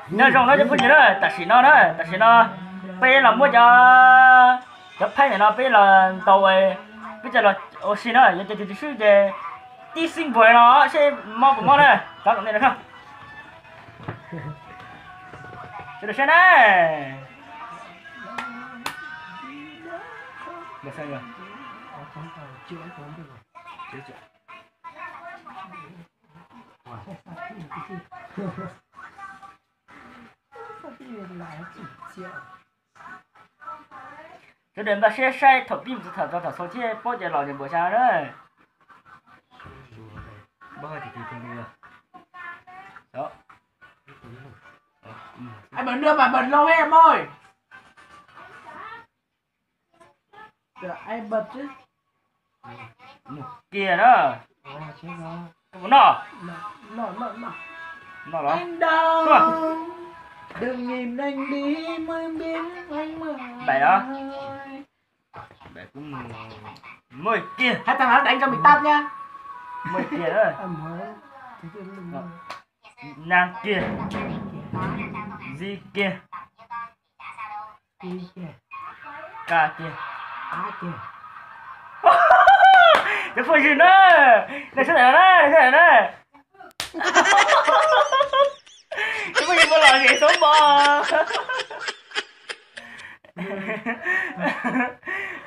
Nyob zoo na cov phooj ywg na, tam sim no na, tam sim no peb los muab cov, cov pheej ntawm no peb los ntaus, peb cov los ua si na, yog cov tus swb ces tib xib npuas no seb mob puas mob na, tov kom nej sawv daws saib na. Sawv daws npaj siab saib thaum pib mus txog thaum xaus thiab paub tias los nws npuas xya na. Kiag na. Noj, noj los. Bảy đó. Bảy cũng mười. Mười kiag. Hai thằng nó đánh cho mình tắt nhá. Mười kiag đó. Năm kiag. Di kiag. Ka kiag. Cov phooj ywg na, nej sawv daws na, nej sawv daws na. Cov phooj ywg puas lom zem xav npo?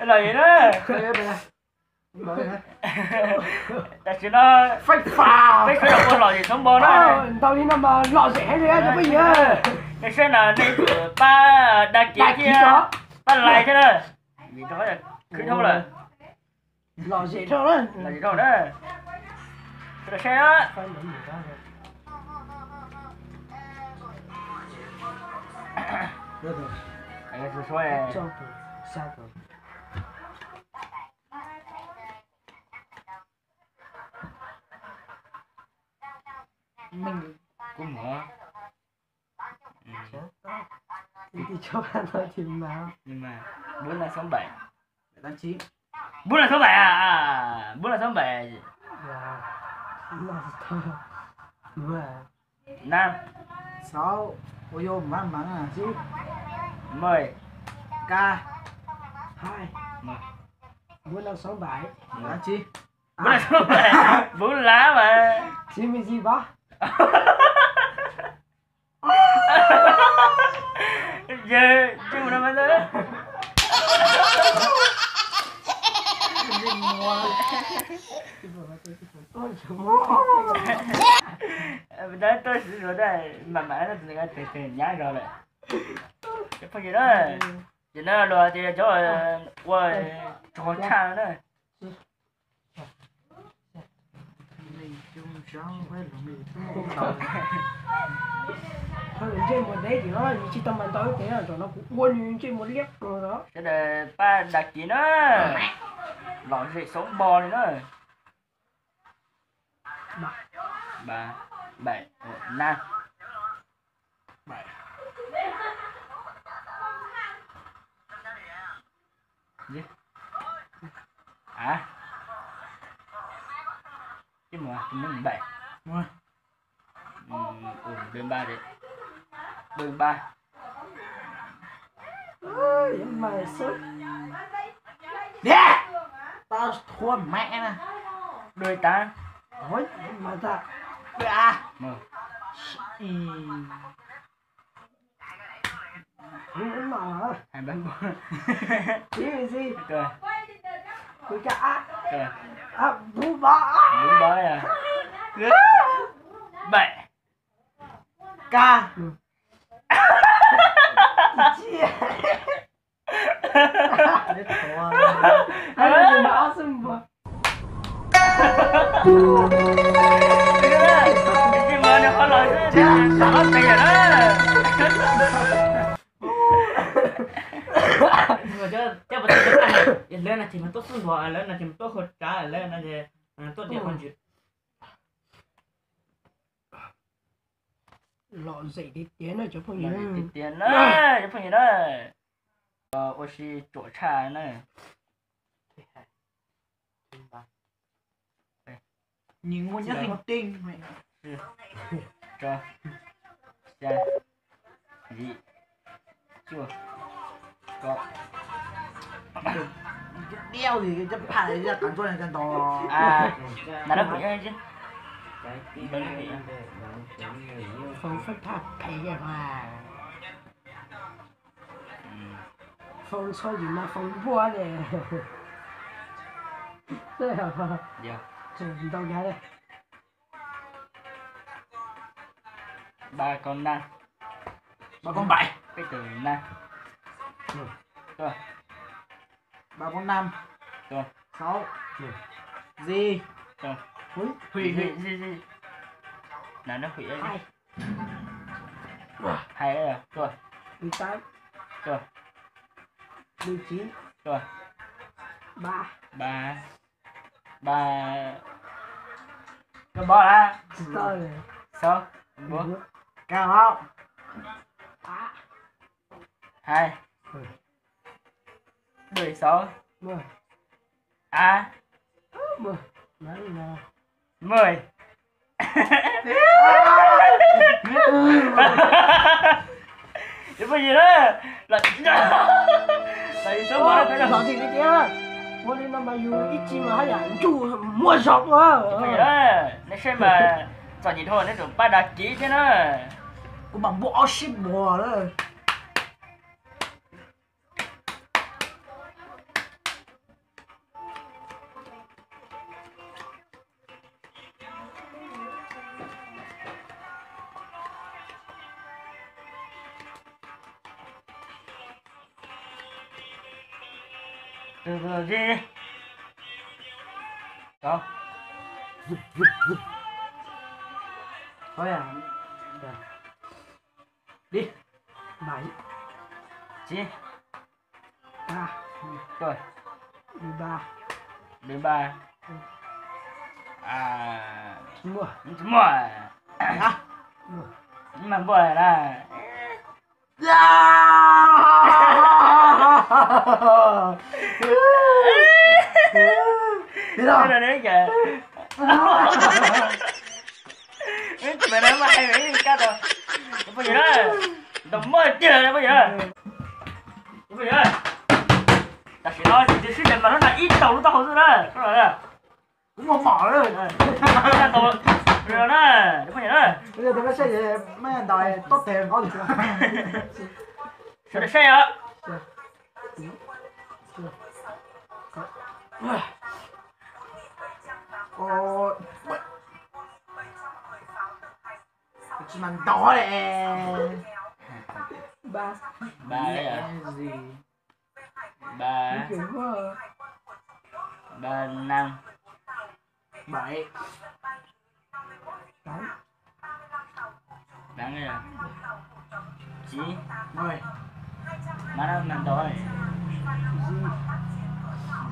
Lom zem na. Tam sim no peb sawv daws puas lom zem xav npo na? Ntau li no mas lom zem heev li cov phooj ywg. Nej saib na, nej pab đăng ký thiab, pab like thiab na. Vim rau khwv dhau lawm. Lom zem dhau na. Lom zem dhau na. Sawv daws saib na. Kuv muab. Ti ti chó no thì mà. Nhưng mà bốn năm sáu bảy. Tám chín. Bốn năm sáu bảy à? À, bốn năm sáu bảy. Năm. Sáu. Ôi dồi, má mắng à chứ. Mười. K. Hai. Mười. Bốn năm sáu bảy. Tám chín. Bốn năm sáu bảy. Bốn lá mà. Chín mươi gì bác? Giờ chưa một năm nữa. Đó tôi sử dụng đây mà mà nó từ từ từ nhá rồi đấy. Cái phong gì đó. Giờ nó lo thì cháu qua trò cha đó. Ntsej muag deb ces no nws tsis tau mas ntau ib tes no, tam no kuv ua nws ntsej muag liab no. Sawv daws pab đăng ký na, lom zem xav npo li na. Ba, bảy, năm. Bảy. Hả? Chứ mà tôi muốn bảy. Mua. Ừ, ừ, đơn ba đi. Đơn ba. Ôi, mày xúc. Nè! Tao thua mẹ nè. Đôi tám. Ôi, mày ta. Đôi A. Mà. Ừ. Hai bánh bò. Cái gì? Rồi. Tôi cho á. Rồi. Á, bún bò. Bún bò à? Bảy. Ca. Chia. Ai, nó mà áo xanh mà. Lawv no ces mas tuaj xub npog, lawv no ces mas tuaj hau tsav, lawv no ces tuaj diam qhov ntswg. Lom zem tiag tiag na cov phooj ywg. Lom zem tiag tiag na cov phooj ywg na. Ua si tsuam tshaj na. Nhìn ngu nhất hành tinh mày. Cho. Xya, yim, cuaj, kaum. Diau li cov phaj cov qab ntsuab no cov ntau. Nab lab hum ib, Foom Fab Phaj phem mas. Foom txhob yim mas Foom npuaj ne. Ntau yam li. Ba koj nab. Ba koj npaim. Peb tus nab. Tuaj. Ba koj nam. Tuaj. Saub. Zis. Tuaj. Hwm. Zis, zis, zis. Nab, nab hwm. Hais. Tuaj. Tuaj. Tuaj. Ba. Ba. Koj npaum lawm. Saub. Npaum. Koj npaum. Hais. Dua saub. A. Mời. Phooj ywg na, los tsis txhob ua li no mas yus ib txhis mas haj yam ntsum muaj zog ua. Phooj ywg na, nej saib mas txom nyem dhau neb tsum pab đăng ký thiab na. Kuv mam npuaj ob sib muag na. Đi. Bảy. Chín. Ba. Rồi. Mười ba. Mười ba. À. Mua. Mua. Hả? Mua. Nhưng mà mua là. Thế nào? Cái này đấy kìa. Ê, tụi mày nói mà hay vậy, cắt rồi. Tụi mày nói, tao mới chơi này, bây giờ. Tụi mày nói. Tam sim no ces sib deev mas hnub no ib tau lub taub hau xwb na, sawv daws na. Kuv mos mos lawm. Tau na, tụi mày na. Sawv daws saib os. Tsis mas ntau li. Ba. Ba. Ba. Ba năm. Bảy. Tám. Tám này à? Chín. Mười. Má nó năm đầu ấy.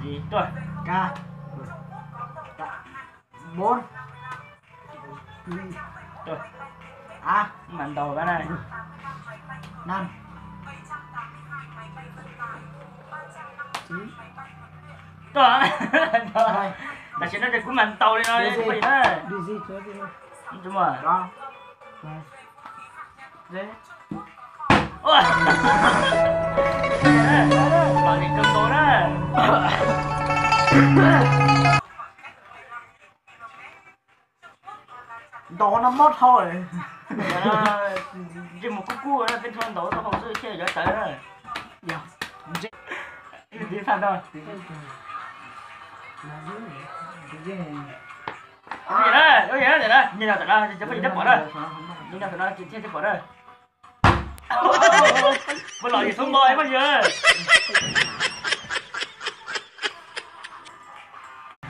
Gì? Tuaj. K. Bốn. Tuaj. Á, mantau bab na. Năm. Tuaj. Tam sim no ces kuv mantau li no li poj niam na. Los nim kawg nkaus na. Ntaus no mob dhau lawm. Ntsej muag kub kub na, peb nrog ntaus taub hau xwb thiaj yuav tawv na. Yog. Ntsej. Ib pliag tag nrho. Ua li na, ua li na, nyob tom no ces poj niam thiaj pom na. Nyob tom no ces thiaj pom na. Poj los yim xub npo poj niam.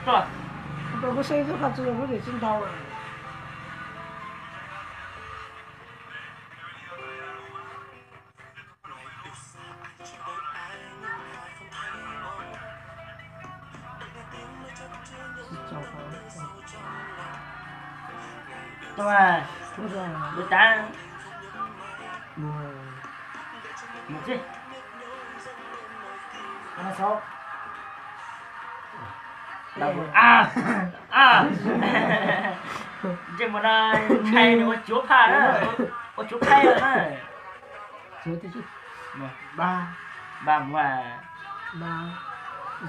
Tuaj. Kuv saib koj qhov twg kuv tsis ntau. Tuaj, tuaj, tuaj. Mus tag. Mus tsis. A, a, ntsej muag no ntshai nws ua cuav phaj na. Ua tsuv qaib na. Ba, ba muaj, ba,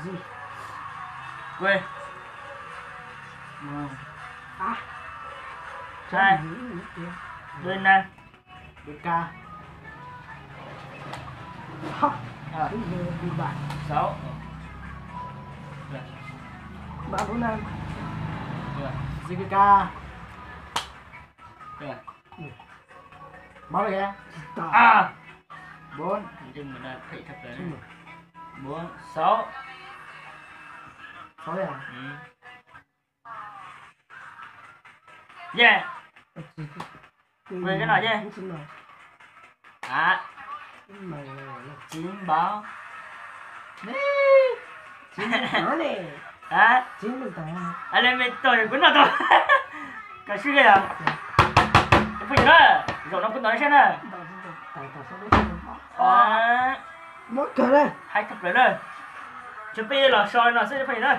zi, kuj, a, sai, dui na, dui ka, xauv, ba lub na, zi ka ka. Mob li, a, bốn, bốn, sáu, sáu, yeah, mười cái nọ chứ. Hả? Chín báo. Hả? Anh em mình tôi cũng nói tôi. Cà sư kìa. Phooj ywg na, zaum no kuv ntawd seb na. Hais tag plaws na. Tsuas peb los so no xwb phooj ywg na.